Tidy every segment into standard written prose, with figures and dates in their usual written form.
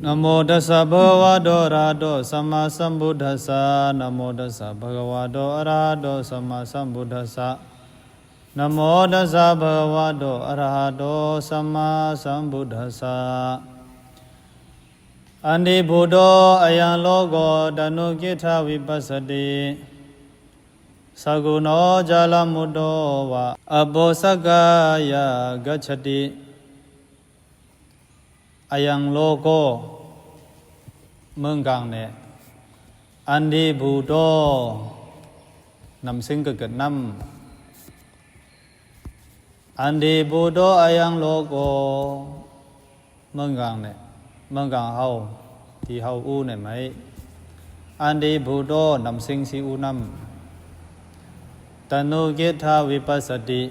นะโมตัสสะภะคะวะโตอะระหะโตสัมมาสัมพุทธัสสะนะโมตัสสะภะคะวะโตอะระหะโตสัมมาสัมพุทธัสสะนะโมตัสสะภะคะวะโตอะระหะโตสัมมาสัมพุทธัสสะอันติพุทโธอะยังโลโกตนุกิทธวิปัสสติสกุณโอจาลมุตโตวะอโปสักกายะกัจฉติอะยังโลโกเมืองกลางเนี่ยอันดีบูโตนำสิ่งเกิดนำอันดีบูโตอะยังโลโกเมืองกลางเนี่ยเมืองกลางเฮาที่เฮาอู้เนี่ยไหมอันดีบูโตนำสิ่งสิอู้นำตนุกิทธาวิปัสสติ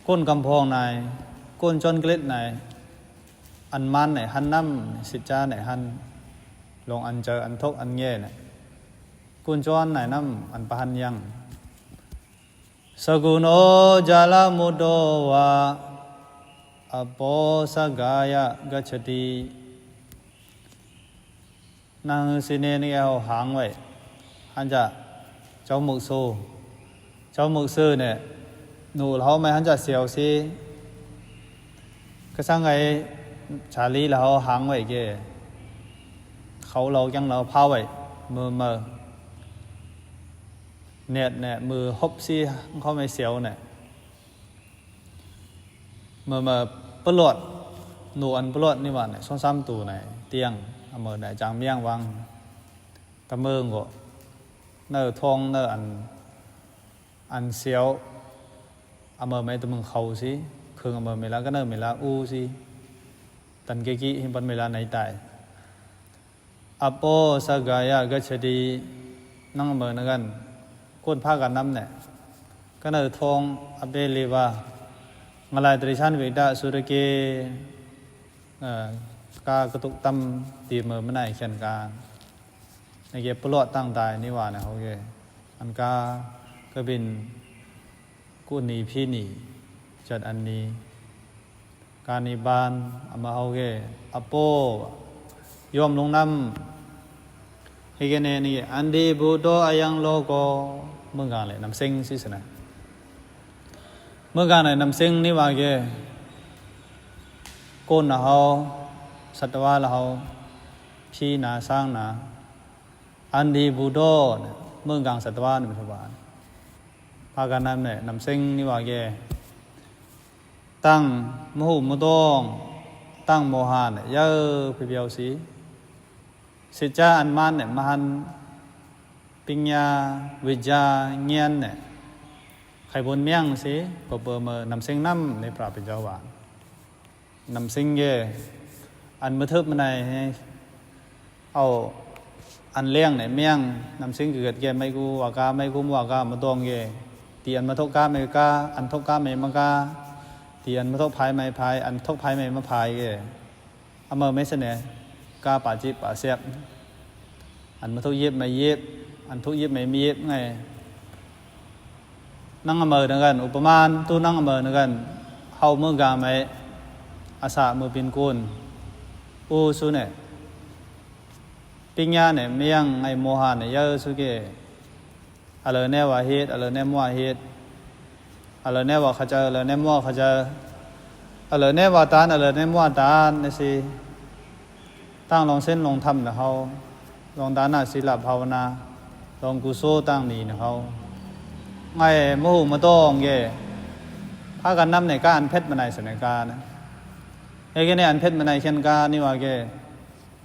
ก้นกำพองนายก้นจนเกล็ดนายอันมันเนี่ยหันน้ำสิจ้าเนี่ยหันลงอันเจออันทกอันเง่เนี่ยกุญจวนไหนน้ำอันปะหันยังสกุณโอจาลมุตโตวะอโปสักกายะกัจฉตินางสิเนนี่เอาหางไว้อันจะเจ้าหมึกซูเจ้าหมึกซื่อเนี่ยหนูเขาไม่หันจะเสียวสิก็สั่งไงชาลีเราหางไว้เกเขาเรายังเราพาไว้มือเนี่ยมือฮบซี่เขาไม่เสียวเนี่ยมือปลวดหนูอันปลวดนี่ว่าเนี่ยซ้อนซ้ำตูไหนเตียงมือไหนจางเมี่ยงวังตะเมืองก็เนื้อทองเนื้ออันเสียวมือไม่ตะมึงเขาสิเครื่องมือไม่ละก็เนื้อไม่ละอู้สิตันเกกี้หิมปันเวลาไหนตายอโปสักกายะกัจฉตินั่งเมือนักันก้นผ้ากันน้ำเนี่ยก็เนื้อทองอเปลีวางลายตริชันวิดาสุรเกกากระตุกตำตีมือไม่ได้เขียนกาในเก็บปลอดตั้งตายนี่ว่านะโอเคอันกาก็เป็นกู้หนีพี่หนีจัดอันนี้การนิบานอามาเอาเกอโปยอมลงน้ำให้แกเนี่ยนี่อันดีบูโตอายังโลโกเมื่อการเลยนำเซ็งสิสนะเมื่อการเลยนำเซ็งนี่ว่าเกโกนนะเขาสัตวะละเขาพี่นาสร้างนาอันดีบูโตเมื่อการสัตวะนี่เป็นสวรรค์พากันนั้นเนี่ยนำเซ็งนี่ว่าเกตั้งมหูมตองตั้งโมหะเนี่ยเยอะเพียวสีสิจ้าอันมันเนี่ยมหันปิญญาวิจาเงียนเนี่ยใครบนเมียงสิก็เปิดมานำเส้นน้ำในปราบเป็นเจ้าหวานนำเส้นเย่อันเมื่อทึบมาในเอาอันเลี้ยงเนี่ยเมียงนำเส้นเกิดเย่ไม่กูว่ากาไม่กูว่ากามาตองเย่ตีอันมาทกกาไม่กาอันทกกาไม่มากาตีอันมาทกพายไม่พายอันทกพายไม่มาพายเกอเมอไม่เสนอกาป่าจิป่าเสียบอันมาทกเย็บไม่เย็บอันทกเย็บไม่มีเย็บไงนั่งอเมอเหมือนกันอุปมาตู้นั่งอเมอเหมือนกันเฮาเมื่อกาไม่อาสามือปินกุนอูสุเนี่ยปิญญาเนี่ยเมียงไงโมหะเนี่ยเยอะสุเกอะไรแน่ว่าเฮ็ดอะไรแน่มั่วเฮ็ดอะไรแน่ว่าเขาจะอะไรแน่มั่วเขาจะอะไรแน่ว่าตานอะไรแน่มั่วตานนี่สิตั้งลงเส้นลงทำนะเขาลงดานาศิลปภาวนาลงกุโซตั้งนี่นะเขาไงมหูมาต้องเย่พากันนำในการอันเพชรมาในสถานการณ์นะไอ้แค่นี้อันเพชรมาในเช่นการนี่ว่าเย่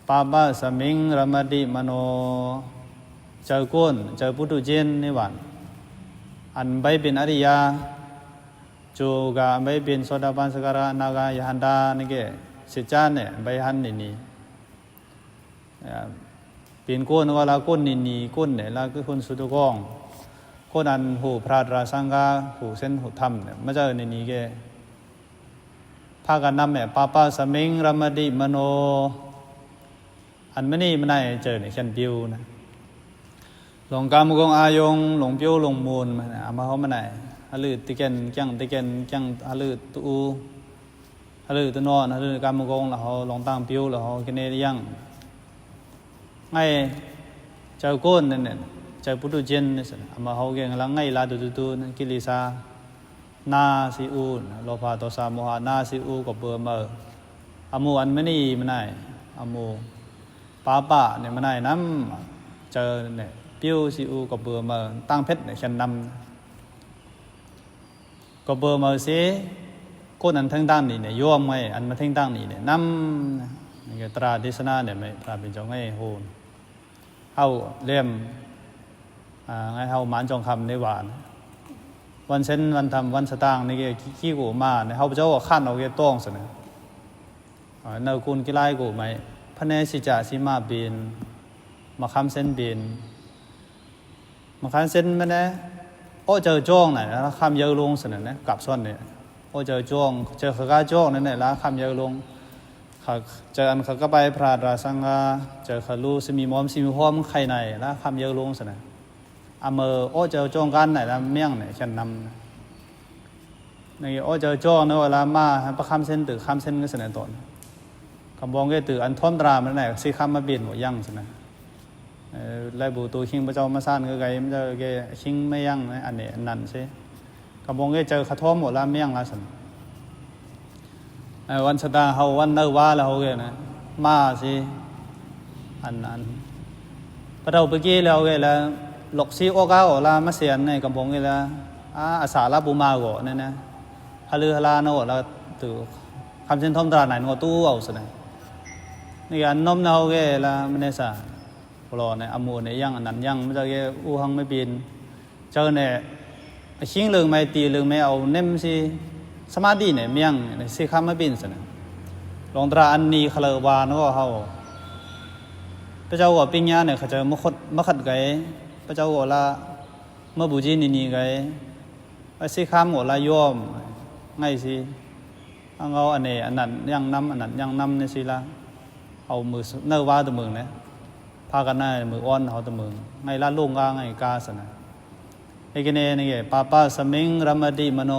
ปาบะสมิงรมดิมโนเจอก้นเจอปุถุเจนนี่หวานอันใบเป็นอริยาจูกาใบเป็นโสดาบันสการะนากายหันดานี่เกสิจานเนี่ยใบหันนี่เป็นก้นว่าละก้นนี่ก้นเนี่ยละคือคนสุดกองก้นอันหูพระราสังกาหูเส้นหูธรรมเนี่ยไม่ใช่นี่เกพากันนำเนี่ยปาปาสมิงรมดิมโนอันไม่นี่มันได้เจอเนี่ยเช่นบิวนะหลงกามกงอายงหลงเปียวหลงมูลมันเอามาเขามาไหนฮะลืดติเกนจังติเกนจังฮะลืดตูฮ ฮัลโหลตัวนอนฮัลโหลการมงกงแล้วเขาลองตั้งปิ้วแล้วเขากินเนยังไงเจ้าก้นนั่นเนี่ยเจ้าปุถุเจนนี่สิอามาเขาเก่งแล้วไงลาดูกิลิซานาสิอูโลภะโทสะโมหะนาสิอูกับเบอร์มาอามูอันไม่นี่มันไหนอามูป้าป่าเนี่ยมันไหนน้ำเจอเนี่ยปิ้วสิอูกับเบอร์มาตั้งเพชรเนี่ยฉันนำกับเบอร์มาสิก้นอันทั้งด้านนี่เนี่ยย่อมไงอันมาทั้งด้านนี่เนี่ยนำนี่ตราดิสนาเนี่ยไม่พระเป็นเจ้าไงโหนเอาเลี่ยมไงเอาหมานจองคำในหวานวันเส้นวันทำวันสตางค์นี่ขี้กูมาเนี่ยเขาเจ้าว่าขั้นเอาเกี่ยต้องสินะเนื้อคุณกี่ไล่กูไหมพระเนสิจ่าสิมาบินมาคำเส้นบินมาคันเส้นมันเนี่ยโอ้เจอจ้องไหนแล้วคำเยอะลงสินะกลับส่วนเนี่ยโอ้เจอจ้องเจอขก้าจ้องนั่นแหละแล้วคำเยอะลงเจออันเขาก็ไปพระราสังฆาเจอขาลูสมีมอมสมีพร้อมใครไหนแล้วคำเยอะลงสินะอเมอโอ้เจอจ้องกันไหนแล้วเมี่ยงเนี่ยฉันนำนี่โอ้เจอจ้องเนอะเวลามาประคำเส้นตื่นคำเส้นก็สินะตนคำบอกก็ตื่นอันท่อมตรามันไหนสิคำมาเปลี่ยนหัวยั่งสินะไล่บูตัวคิงพระเจ้ามาซ่านก็ไงมันจะแกคิงไม่ยั่งนะอันนี้อันนั้นใช่คำบอกก็เจอขะท้อมหมดแล้วเมี่ยงแล้วสิวันสตาเขาวันเนว่าแล้วเขาเกนะมาสิอันนั้นพระเราเมื่อกี้แล้วเกแล้วหลกซีโอก้าอลามาเสียนในกำปงเกแล้วอาสาลาบูมาโกนั่นนะฮาลือฮาลาโนแล้วตัวคำเช่นทอมตราไหนโนตู้เอาสินะนี่อันนมเราเกแล้วมันเนี่ยสาพลอเนี่ยอมูเนี่ยยังอันนั้นยังมันจะเกอูหังไม่บินเจอเนี่ยชิงเรื่องไม่ตีเรื่องไม่เอาเน้มสิสมาธิเนี่ยเมียงเนี่ยสิคำไม่บินสินะลองตราอันนี้ขลวานก็เขาพระเจ้าว่าปิญญาเนี่ยเขาจะมาขัดไกพระเจ้าว่าละเมื่อบุจีนี่ไงไอ้สิคำว่าละย่อมไงสิเอาอันนี้อันนั้นยังนำอันนั้นยังนำเนี่ยสิละเอามือเนื้อว่าตัวมึงเนี่ยพากันหน้ามืออ้อนเขาตัวมึงไงละลุงกาไงกาสนะไอ้กินเองนี่ปาปาสมิงรามดีมโน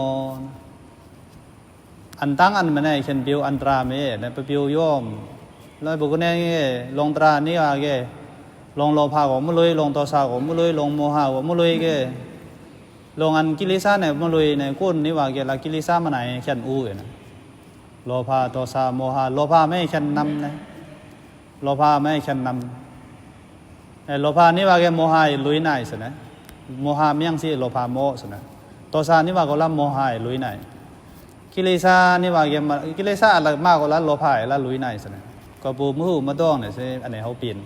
อันตั้งอันมันเนี่ยเขียนบิวอันตราเมเนี่ยไปบิวย่อมแล้วบุกเนี่ยลงตรานี่ว่าแกลงโลภะของมุลุยลงโทสะของมุลุยลงโมหะของมุลุยแกลงอันกิเลสเนี่ยมุลุยเนี่ยก้นนี่ว่าแกละกิเลสมันไหนเขียนอู้นะโลภะโทสะโมหะโลภะไม่เขียนนำนะโลภะไม่เขียนนำโลภะนี่ว่าแกโมหะลุยไหนสินะโมหะเมี่ยงสิโลภะโมสินะโทสะนี่ว่าก็ละโมหะลุยไหนกิเลสนี่ว่าแกกิเลสอะไรมากกว่าละโลภะละลุยไหนสินะก็บูมือมาต้องเนี่ยสิอันไหนเขาเปลี่ยน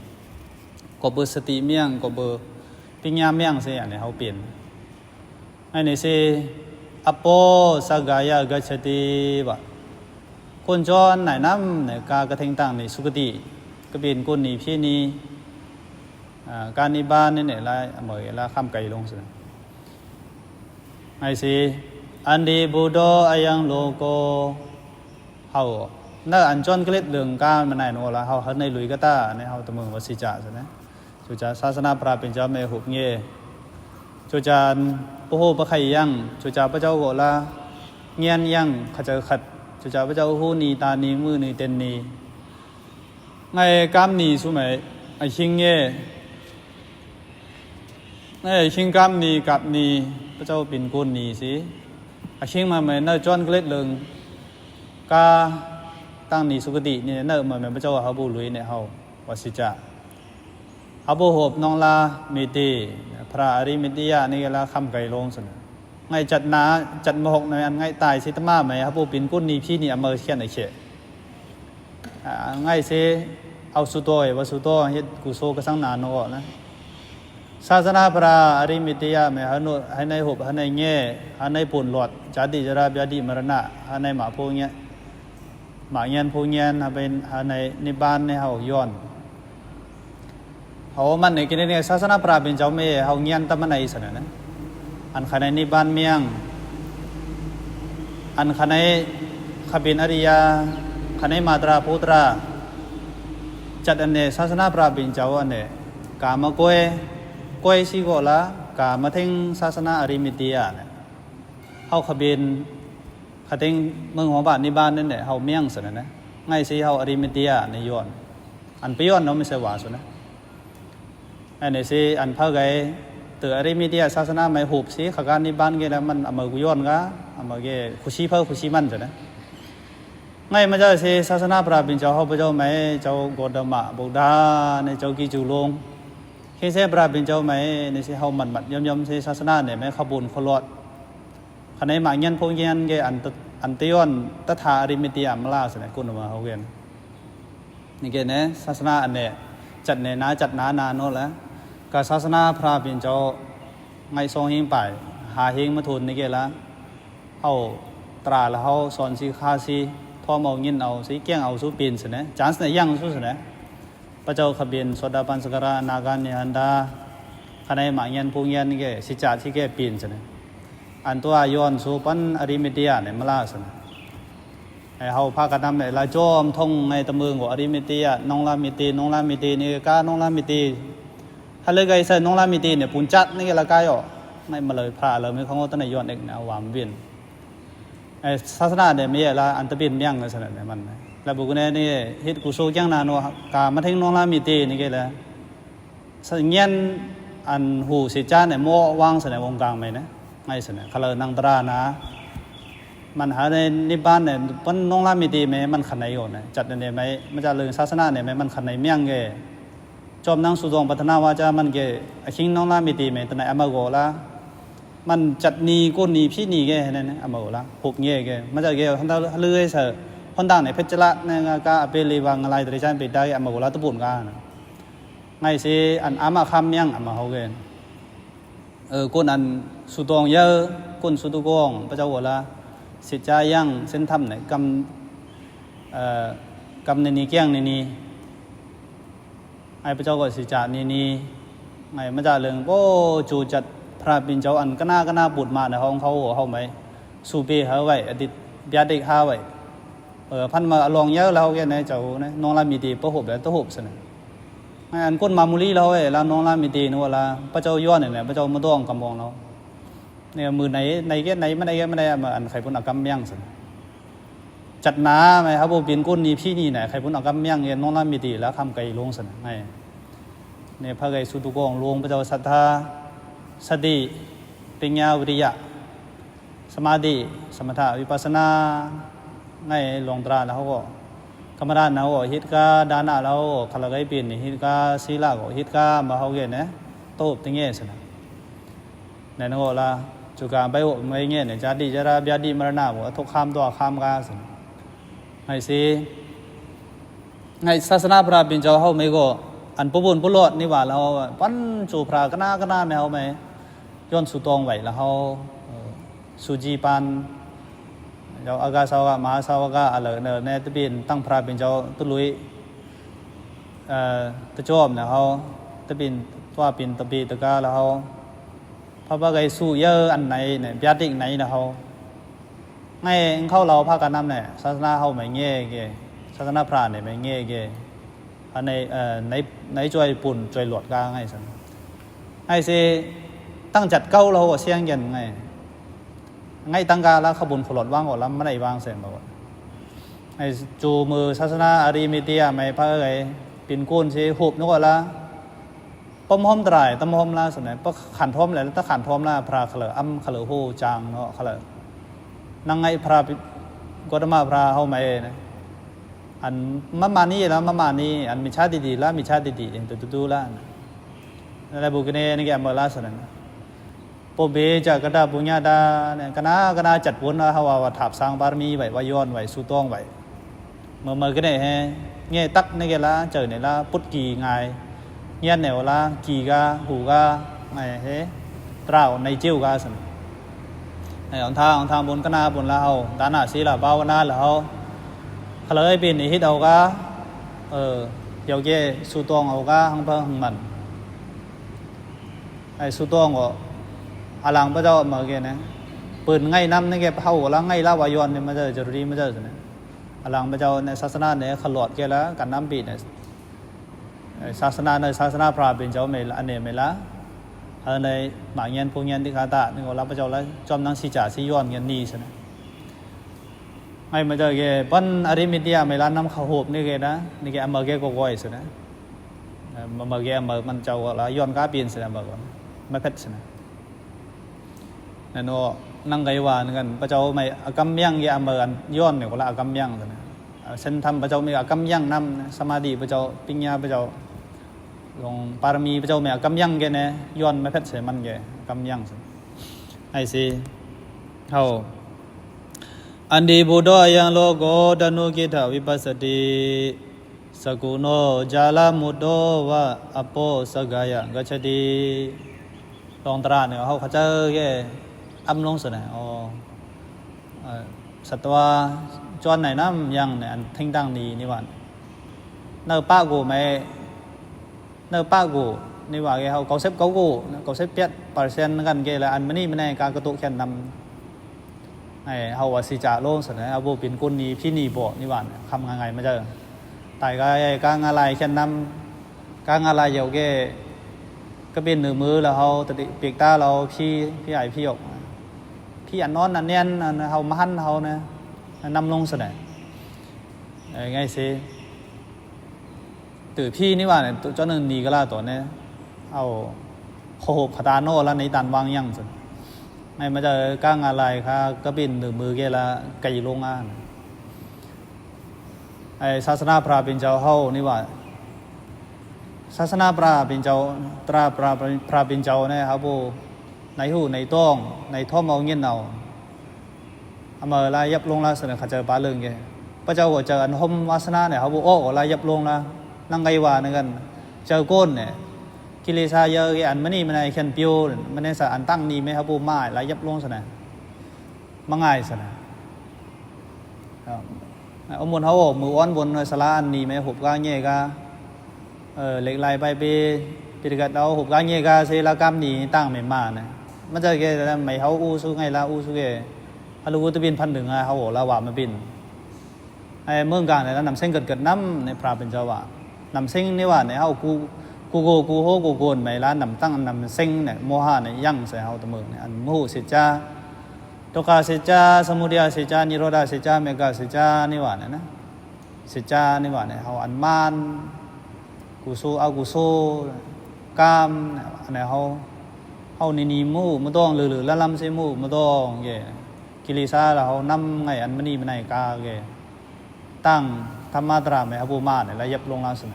ก็เบอร์สติเมี่ยงก็เบอร์ปิญญาเมี่ยงสิอันไหนเขาเปลี่ยนอันนี้สิอโปสักกายะกัจฉติบะคนจรไหนน้ำเนี่ยกากระเทงต่างในสุคติก็เป็นคนนี้พี่นี้การนิบานนี่เนี่ยละเหมยละข้ามไกลลงสิไอ้สิอันดีบูโดอายังโลโกเขานั่นอันจนกฤษเรื่องการมันไหนโนละเขาในลุยก็ตาในเขาตะมึงวสิจ่าใช่ไหมจุจ่าศาสนาพระเป็นเจ้าเมหุบเงี้ยจุจ่าโอ้โหพระใครยังจุจ่าพระเจ้าโกละเงียนยังขจรขัดจุจ่าพระเจ้าหูนีตานีมือนีเต็นนีไงกามนีสุไหมไอชิงเงี้ยไอชิงกามนีกับนีพระเจ้าปิ่นกุนนีสิไอชิงมาเหมือนนั่นจนกฤษเรื่องกาตั้งนี่สุกตินี่เนอเหมือนพระเจ้าเขาบูลุยเนี่ยเขาวสิจ่าเขาบูหบน้องลามิติพระอริมิติยานี่ก็ละคำไก่ลงสนไงจัดนาจัดมหกในอันไงตายสิตมาไหมเขาบูปินกุ้นนี่พี่นี่อเมริกันไอเชไงเซเอาสุโตยวสุโตเฮ็ดกุโซกสังนานโนนะศาสนาพระอริมิติยาไหมเขาโนให้ในหบให้ในแง่ให้ในปุ่นหลอดจาติจราบยาดิมรณะให้ในหมาพวกเงี้ยหมาเงียนผู้เงียนเป็นในนิบานในเขาย้อนเขามันในกินในศาสนาพระเป็นเจ้าเมย์เขาเงียนตั้มในสนนะอันขันในนิบานเมียงอันขันในขบินอริยาขันในมาตราพุตราจัดอันเนี่ยศาสนาพระเป็นเจ้าอันเนี่ยกามกวยสิโกละกามาทิ้งศาสนาอริมิติยาเนี่ยเขาขบิน ขัดเองเมืองหัวบาทในบ้านนั่นแหละเฮาเมี่ยงสุดนะง่ายสิเฮาอริเมเตียในย้อนอันไปย้อนเนาะไม่ใช่ว่าสุดนะไอ้เนี่ยสิอันพระไกตัวอริเมเตียศาสนาไม่หุบสิขการในบ้านเกแล้วมันเอามากุย้อนก็เอามาเกคุชีเพิ่มคุชีมันสุดนะง่ายมาจากสิศาสนาพระบิณเจ้าเฮาพระเจ้าไม่เจ้าโกดมะบุดาในเจ้ากิจูลงเฮเซพระบิณเจ้าไม่ในสิเฮามันย่อมสิศาสนาเนี่ยไม่ขบุญขลอดขณะหมากยันพงยันเกอันเตียนตถาอริเมเตียมลาสนะกุนมาเฮาเวียนนี่เกเนี่ยศาสนาอันเนี่ยจัดเนี่ยนะจัดนาโน่แล้วก็ศาสนาพระบิณเจ้าไงทรงหิงไปหาหิงมาทุนนี่เกละเฮาตราแล้วเฮาสอนสิคาสิทอมเอาเงินเอาสิเกี้ยงเอาสู้ปีนสนะจานสนะยังสู้สนะพระเจ้าขบินสดาปันสกรานาการเนี่ยอันดาขณะหมากยันพงยันนี่เกสิจาที่เกปีนสนะอันตัวย้อนสู่ปันอริเมเตียเนี่ยมาลาสนะไอ้เฮาพากันนำเนี่ยละจอมท่องในตะมือของอริเมเตียน้องลามิตีนี่ก้าน้องลามิตีถ้าเลยไกเซน้องลามิตีเนี่ยปุ่นจัดนี่ละกายอ่ะไม่มาเลยพระเลยไม่ของเขาตั้งแต่ย้อนเองนะวามเวียนไอ้ศาสนาเนี่ยไม่ใช่ละอันตะบินเมี่ยงเลยสนะเนี่ยมันแล้วบุกเนี่ยนี่ฮิตกุโซยังนาโนกามาทิ้งน้องลามิตีนี่ก็เลยสัญญาณอันหูสิจ้าเนี่ยโม่วางสนะวงกลางไหมนะไงสนะเขาเลยนั่งตรานะมันหาในนิบ้านเนี่ยปั้นน้องลามิตีไหมมันขันไหนก่อนนะจัดเนี่ยไหมมันจะเรื่องศาสนาเนี่ยไหมมันขันไหนเมี่ยงเกจอมนั่งสุดงพัฒนาวาจามันเกคิงน้องลามิตีไหมแต่ไหนอามาโกละมันจัดนีก้นนีพี่นีเกนั่นนะอามาโกละหุบเงี้ยเกมันจะเกท่านเราเลื่อยเสอคนต่างเนี่ยเพชรละเนี่ยก็เปรีวังอะไรแต่ฉันไปได้อามาโกละตะปุ่นกันไงสิอันอามาคำเมี่ยงอามาเขาเกก้นอันสุดงเยอะก้นสุดกงพระเจ้าหัวละสิจายังเส้นทำเนี่ยกำในนี้เกี้ยงในนี้ไอ้พระเจ้าก็สิจานี่ไอ้มาจากเรื่องโอ้จูจัดพระบิณเจ้าอันก็น่าบุญมาในห้องเขาไหมสูปีหาไว้อดีตญาติหาไว้พันมาลองเยอะแล้วแกเนี่ยเจ้าเนี่ยน้องลามีตีประหบแล้วตะหบสนะอันก้นมามุลีเราไอ้แล้วน้องลามีตีนู่นละพระเจ้าย้อนเนี่ยพระเจ้ามาต้องกำมองเราเนี่ยมือในเกไหนไม่ได้มาอันใครพุ่นอักำเมี่ยงสิจัดน้าไหมครับโบบินก้นนี้พี่นี่ไหนใครพุ่นอักำเมี่ยงเงินน้องลามีตีแล้วคำไก่ลงสิไงเนี่ยพระไก่สุตุกงลงพระเจ้าศรัทธาสติปัญญาวิริยะสมาธิสมถะวิปัสสนาไงลงตราแล้วเขาก็กรรมฐานเขาก็ฮิตกาดานะแล้วขลังไก่ปีนฮิตกาศีลาก็ฮิตกามาเขาเกินเนี่ยโตบตั้งเงี้ยสิในนั้นก็ละจุการไปหัวไม่เงี้ยเนี่ยจะดีจะราบยาดีมรณะหัวทุกข้ามตัวข้ามกาสิไงสิไงศาสนาพระบิณเจ้าเขาไม่ก็อันปุบุญปุโรดนี่ว่าเราปั้นจูพระก็น่าไม่เอาไหมย้อนสุตองไหวแล้วเขาสุจีปันเจ้าอากาศาวะมหาสาวกะอะไรเนี่ยในตะบินตั้งพระบิณเจ้าตุลุยตะจอมเนี่ยเขาตะบินตัวปินตะบีตะกาแล้วเขาพระบาไกสู้เยอะอันไหนเนี่ยญาติไหนนะเขาไงเข้าเราพากันนำเนี่ยศาสนาเขาไม่เงี้ยเกศาสนาพระเนี่ยไม่เงี้ยเกอันในช่วยปุ่นช่วยหลวดกาไงสันไงสิตั้งจัดเก้าเราเสียงเย็นไงตั้งกาแล้วขบุญขลดว่างออกแล้วไม่ได้วางเสร็จหรอกไงจูมือศาสนาอาริเมเตียไม่พระไกปินกุนสิหุบนึกว่าละต้มหอมตรายต้มหอมล่าสุดเนี่ยพอขันทอมเลยแล้วถ้าขันทอมล่าพระขลุ่ยขลุ่ยหูจางเนาะขลุ่ยนั่งไงพระกฎมาพระเขาไม่เนี่ยอันมานี่แล้วมานี่อันมีชาติดีแล้วมีชาติดีเองตัวแล้วอะไรบุกเนนี่แกมาล่าสุดเนี่ยปเบจากกระดาบุญญาดาเนี่ยคณะจัดวนเขาว่าถาบสร้างบารมีไว้วย้อนไว้สู้ต้องไว้เมื่อกันเนี่ยเงี้ยตักนี่แกละเจอเนี่ยละพุทธกีไงเงี้ยเนี่ยละกีกาหูกาไงตราในเจียวกาสันไอ้ของทางบนคณะบนละเขาตาหน้าสีละเบาหน้าละเขาเขาเลยเป็นฮิตเอากาเดี๋ยวเกี่ยสู้ต้องเอากาหังเพิ่งมันไอ้สู้ต้องก็อาลังพระเจ้ามาเกี่ยนะปืนไงน้ำนี่แกเผาแล้วไงละวายอนเนี่ยมันจะรีมันจะเนี่ยอาลังพระเจ้าในศาสนาเนี่ยขลอดเกี่ยแล้วกันน้ำปีเนี่ยศาสนาพระเป็นเจ้าไม่ละอันนี้ไม่ละในหมากเงินพวกเงินที่ขาตาหนึ่งเราพระเจ้าแล้วจอมนั่งสิจ่าสิย้อนเงินนี้ใช่ไหม ngay mà giờ cái vẫn arimedia mấy lần năm khẩu hộp như cái đó như cái mở cái gọi rồi đó mà mở cái mở mình cháu là yon cá pin rồi mởไม่เพชรนะนั่นว่านั่งไกว่านึกันพระเจ้าไม่กำยังยาเมือนย้อนเนี่ยก็ละกำยังนะเส้นทำพระเจ้าไม่กำยังนำสมาธิพระเจ้าปัญญาพระเจ้าลงปารมีพระเจ้าไม่กำยังแกเนี่ยย้อนไม่เพชรเสียมันแกกำยังไอ้สิเขาอันดีบุตรยังโลกดานุกิทาวิปัสสติสกุโนจาลามุโดวะอโปสกายะกัจฉติลองตราเนี่ยเขาเจอแก่âm lông rồi này sát toa cho này năm yang này anh thanh đăng đi như vậy nơi ba gù mày nơi ba gù như vậy họ có xếp cấu xếp biết percent gần kia là anh mới này cả cái tụ khen năm này họว่าสิจ่าโลงrồi nàyเอาบุเป็นคนนี้พี่นี่บอกnhư vậyคำngày mà giờ tại cái ngày lại khen năm cái ngày lại nhiều cáiเป็นหนึ่งมือแล้วเขาติดเปียกตาเราพี่ใหญ่พี่ออกพี่อันนอนอันเนียนเขามาหันเขาเนี่ยนำลงเสนอไงสิตื่นพี่นี่ว่าเนี่ยเจ้าหนึ่งดีก็ล่าตัวเนี่ยเอาโคบขตาโน่แล้วในตันวางยังสิไม่มาเจอก้างอะไรค่ะก็เป็นหนึ่งมือแกละไก่ลงอ่านไอศาสนาพระเป็นเจ้าเฮานี่ว่าศาสนาพระเป็นเจ้าตราพระเป็นเจ้าเนี่ยครับโบในหูในต้องในท่อมเอาเงี้ยเอาเอามาลายยับลงละเสนอขัดเจอปลาเรื่องแกพระเจ้าก็เจออันหอมวาสนาเนี่ยครับโบโอ้ลายยับลงละนั่งไกว่านี่กันเจอก้นเนี่ยกิเลสเยอะแกอันมันนี่มันในเขียนเปียวมันในสารอันตั้งนี่ไหมครับโบมาลายยับลงเสนอมาง่ายเสนอเอามนเขาบอกมืออ้อนบนสลาอันนี้ไหมหุบก้าเงี้ยกาเหล็กไหลไปปีกระดาหุบก้าเงี้ยกาเซลากรรมนี่ตั้งไม่มาเนี่ยมันจะเกแต่ไม่เขาอู้สู้ไงละอู้สู้เกฮัลโหลตะบิน1,100ไงเขาบอกละว่ามาบินไอ้เมืองกลางเนี่ยนำเส้นเกิดน้ำในพระเป็นเจ้าว่านำเส้นนี่ว่าเนี่ยเขากูโฮกูโกนไม่ละนำตั้งนำเส้นเนี่ยโมหะเนี่ยยั่งใส่เขาตะเมืองเนี่ยอันโมหิจาตุกาสิจาสมุทัยสิจานิโรธาสิจาเมกาสิจานี่ว่าเนี่ยนะสิจานี่ว่าเนี่ยเขาอันมานกุโซเอากุโซกามอันไหนเขานี่มูมาต้องหรือละลำเสมูมาต้องเย่กิริซาเราเขานำไงอันมันนี่มันไหนกาเย่ตั้งธรรมะตราไหมอบูมาเนี่ยแล้วยับลงล่าสุด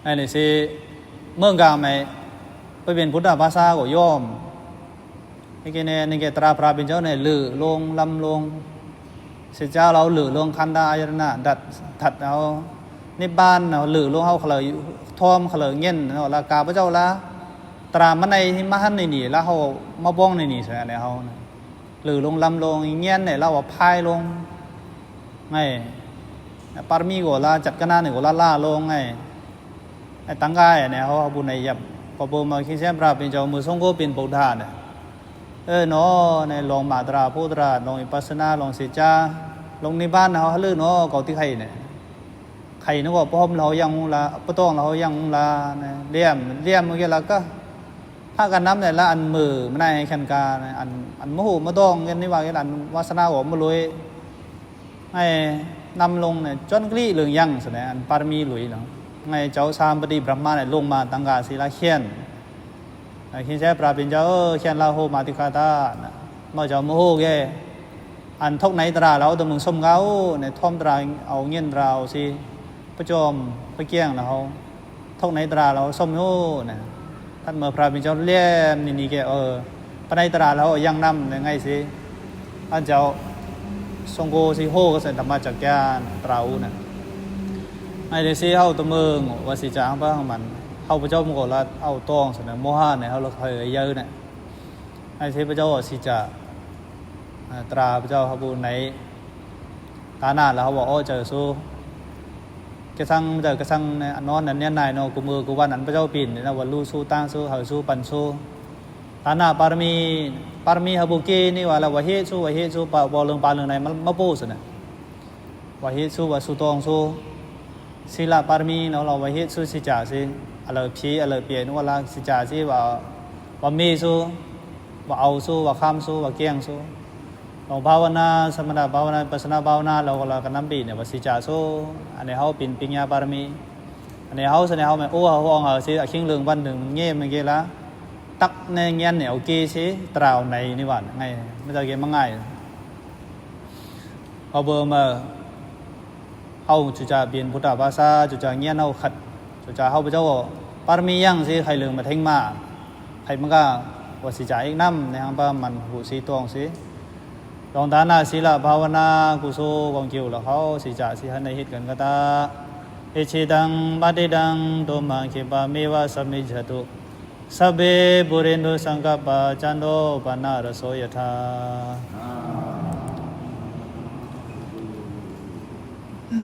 ไอ้นี่สิเมืองกาไหมไปเป็นพุทธภาษาก็ย่อมนี่แกตราพระเป็นเจ้าเนี่ยหรือลงลำลงเสียเจ้าเราหรือลงคันดาอายนะดัดถัดเอาในบ้านเราหรือลงเขาเขลยทอมเขลยเงี้ยเราละกาพระเจ้าละตรามันในที่มาหันในนี่แล้วเขามาบ้องในนี่ใช่ไหมเขาหรือลงลำลงเงี้ยเนี่ยเราว่าพายลงไงปารมีก็ละจัดกันหน้าหนึ่งก็ละล่าลงไงไอ้ตั้งกายเนี่ยเขาบุญในยับพอบุญมาคิดเช่นพระเป็นเจ้ามือทรงก็เป็นปุถะเนี่ยเนาะในลงมาตราพูตราลงอิปัสสนาลงสิจาลงในบ้านเขาเลื่อนเนาะเก่าที่ใครเนี่ยใครนึกว่าพ่อเรายังละพ่อต้องเรายังละเนี่ยเลี่ยมเมื่อกี้เราก็ถ้ากันน้ำเนี่ยละอันมือไม่ได้ให้ขันกาอันมหูมาต้องเงี้ยนี่ว่ากันอันวาสนาผมมาลุยให้นำลงเนี่ยจนกลี้เหลืองยังแสดงอันปารมีลุยเนาะไงเจ้าสามปฏิบรมมาเนี่ยลงมาตั้งกาศิลาเขียนคิดใช่ปราเป็นเจ้าเขียนลาโหมาติคาตาเมื่อเจ้าโมโหแกอันทกไหนตราเราตัวมึงส้มเงาเนี่ยท่อมตราเอาเงี้ยเราสิประจอมประเกียงเราทกไหนตราเราส้มโง่เนี่ยท่านเมื่อพระเป็นเจ้าเลี้ยมนี่แกปนัยตราเรายังนำยังไงสิท่านเจ้าทรงโกสิโฮก็เสร็จธรรมจักรยานตราอูเนี่ยไอ้เดซี่เข้าตัวเมืองวาสิจางพระของมันเข้าพระเจ้าโมโหละเอาต้องเสนอโมหะเนี่ยเขาเราเคยเยอะเนี่ยไอ้ที่พระเจ้าสิจะตราพระเจ้าขบูในตาหน้าแล้วเขาบอกเจอสู้กระซังเจอกระซังเนี่ยนอนนั่นเนี่ยนายเนาะกูมือกูวันนั้นพระเจ้าปิ่นเนี่ยวันลู่สู้ตั้งสู้เหอสู้ปันสู้ตาหน้าปารมีขบูกีนี่ว่าเราวะเฮสู้ปะบอลเรื่องปาเรื่องไหนมันมาปูสนะวะเฮสู้วะสู้ตองสู้ศิลปารมีเนาะเราวะเฮสู้สิจ่าสิอะไรพีอะไรเปลี่ยนว่าเราสิจ่าสิว่ามีสู้ว่าเอาสู้ว่าข้ามสู้ว่าเกี้ยงสู้ ลองภาวนาสมถะภาวนาปัสสนาภาวนาเราก็กันน้ำปีเนี่ยว่าสิจ่าโซอันนี้เขาปิ่นปิญญาบารมีอันนี้เขาเสนอเขาไม่โอ้เขาเอาสิขิงเรื่องวันหนึ่งเงี้ยมันเกี่ยละตักในเงี้ยเนี่ยโอเคสิตราวในนี่หว่าไงไม่จะเกี่ยมันง่ายเอาเบอร์มาเอาจุจ่าเปลี่ยนพุทธภาษาจุจ่าเงี้ยเอาขัดจุจ่าเขาไปเจ้าปารมียังสิใครเรื่องมาเท่งมาใครมันก็ว่าสิจ่าอีกน้ำในห้างป้ามันหูสีตวงสิลองทานาศีลภาวนากุศลกองเกี่ยวแล้วเขาสิจ่าสิหันในฮิตกันก็ตาเอชิดังบัดดังโตมังเขปาเมวะสมิจตุสัพเพปุเรนตุสังกปปะจันโทปนารโสยถา